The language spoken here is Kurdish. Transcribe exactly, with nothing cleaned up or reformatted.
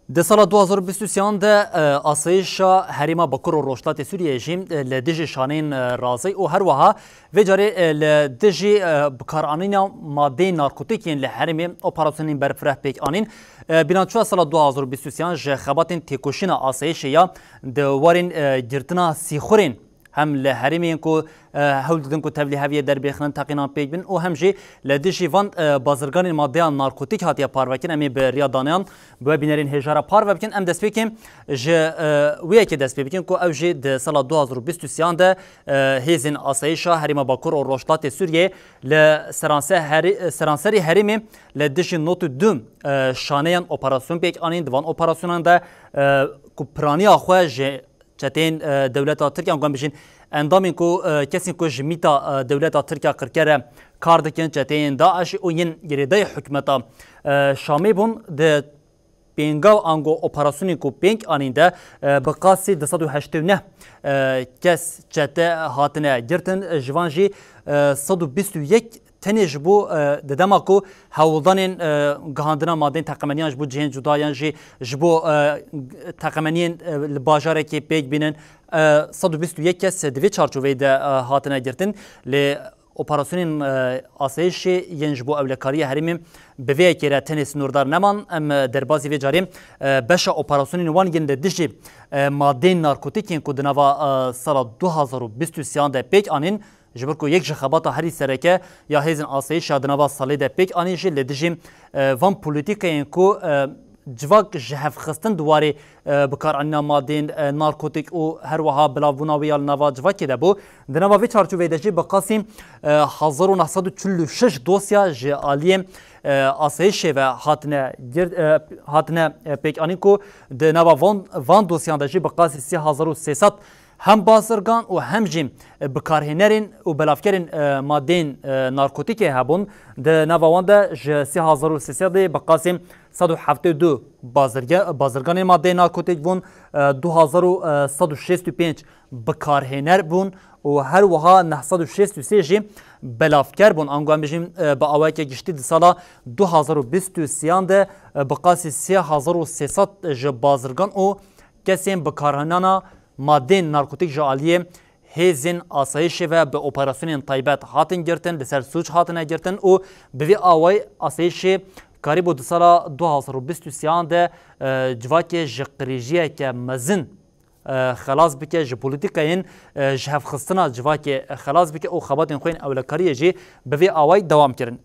Di sala du hazar û bîst û sêyan de, e, asayişa herêma Bakur û Rojhilatê Sûriyeyê jî, e, li dijî şaneyên, e, razî û her wiha vê carê, e, li dijî, e, bikaranîna madeyên narkotîk yên li herêmê operasyonên berfireh pêk anîn. E, bilançoya sala du hazar û bîst û sêyan ji xebatên têkoşîna asayişê ya di warên, e, girtina sîxurên hem li herêmê yên ku, e, hewl didin ku tevlî heviyê derbêxinin teqînan pêk bin û hem jî li dijî van, e, bazirganên madeyan narkotîk hatiye parvekirin. Em ê bi riya daneyan bi we bînerên hêja re parve bikin. Em destpêkê ji, e, wê yekê dest pê bikin ku ew jî di sala du hazar û bîst û sêyan de, e, hêzên asayişa herêma Bakur û Rojhilatê Sûriyê li seranser herê-, seranserî herêmê li dijî nod û du, e, şaneyan operasyon pêk anîn. Di van operasyonan de, e, ku piraniya xwe ji çeteyên, e, dewleta Tirk yan ku em bijîn endamên ku, e, kesên ku ji mîta, e, dewleta Tirk ya qirker re kar dikin, çeteyên DAIŞ û yên girêdayî hikûmeta, e, Şamê bûn, di pênga ango operasyonên ku pêk anîn de, e, bi qasî du sed û heştê û neh, e, kes çete hatine girtin, ji van jî, e, sed û bîst û yek tenê ji bo, e, di dema ku hewldanên, e, gihandina madeyên teqemeniyan ji bo cihên cuda yan jî ji bo, e, teqemeniyên, e, li bajarekê pêk bînin, e, sed û bîst û yek kes di vê çarçoveyê de, e, hatine girtin. Lê operasyonên, e, asayişê yên ji bo ewlekariya herêmê bi vê yekê re tenê sinordar neman. Em, e, derbazî vê carê, e, beşa operasyonên wan yên li dijî, e, madeyên narkotîk yên ku di nava, e, sala du hazar û bîst û sêyan de pêk anîn, ji ber ku yek ji xebata herî sereke ya hêzên asayişa di nava salê de pêk anî jî li dijî, e, van polîtîkayên ku, e, civak ji hev xistin di warê, e, bikaranîna madeyên, e, narkotîk û her wiha bilavbûna wê ya li nava civakê de bû. Di nava vê çarçoveyê de jî bi qasî, e, hezar û neh sed û çil û şeş dosya ji aliyê, e, asayişê ve hatine gir-, e, hatine, e, pêk anîn ku di nava van, van dosyan de jî bi qasî sê hezar û sê sed hem bazirgan û hem jî, e, bikarhênerên û belavkerên, e, madeyên, e, narkotîkê hebûn. Di nava wan de ji sê hezar û sê sedê bi qasî sed û heftê û du bazirge-, bazirganên madeyên narkotîk bûn, e, du hezar û sed û şêst û pênc bikarhêner bûn û her wiha neh sed û şêst û sê jî belavker bûn. Ango em bijîn, e, bi awayeke giştî di sala du hezar û bîst û sêyan de, e, bi qasî sê hezar û sê sed ji bazirgan û kesên bikarhênana madeyên narkotîk ji aliyê hêzên asayişê ve bi operasyonên taybet hatin girtin, li ser sûc hatine girtin û bi vî awayî asayişê karîbû di sala du hezar û bîst û sêyan de, e, civakê ji qirêjiyeke mezin, e, xelas bike, ji polîtîkayên, e, ji hevxistina civakê xelas bike û xebatên xwe yên ewlekariyê jî bi vî awayî dewam kirin.